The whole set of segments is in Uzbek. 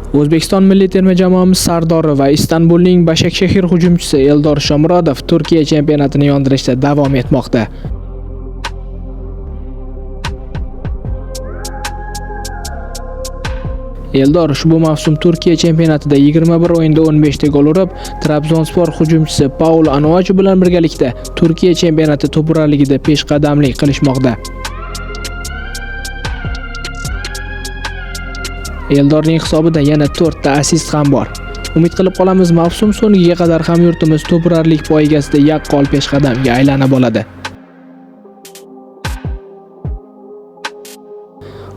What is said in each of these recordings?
O'zbekiston milliy terma jamoamiz sardori va Istanbulning Bashakshehir hujumchisi Eldor Shomurodov Turkiya chempionatini yondirishda davom etmoqda. Eldor ushbu mavsum Turkiya chempionatida 21 o'yinda 15 ta gol urib, Trabzonspor hujumchisi Paul Anuachu bilan birgalikda Turkiya chempionati to'purarligida peshqadamlik qilishmoqda. Eldorning hisobida yana 4 ta assist ham bor. Umid qilib qolamiz, mavsum so'ngiga qadar ham yurtimiz to'purarlik poygasida yaqqol peshqadamga aylanib oladi.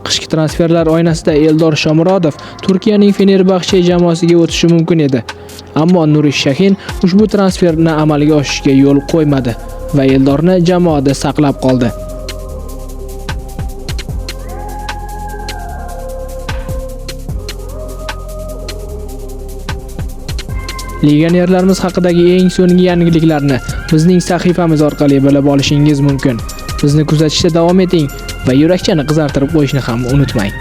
Qishki transferlar oynasida Eldor Shomurodov Turkiyaning Fenerbahçe jamoasiga o'tishi mumkin edi. Ammo Nuri Shahin ushbu transferni amalga oshishiga yo'l qo'ymadi va Eldorni jamoada saqlab qoldi. Legionerlarimiz haqidagi eng so'nggi yangiliklarni bizning sahifamiz orqali bilib olishingiz mumkin. Bizni kuzatishda davom eting va yurakchani qizartirib qo'yishni ham unutmang.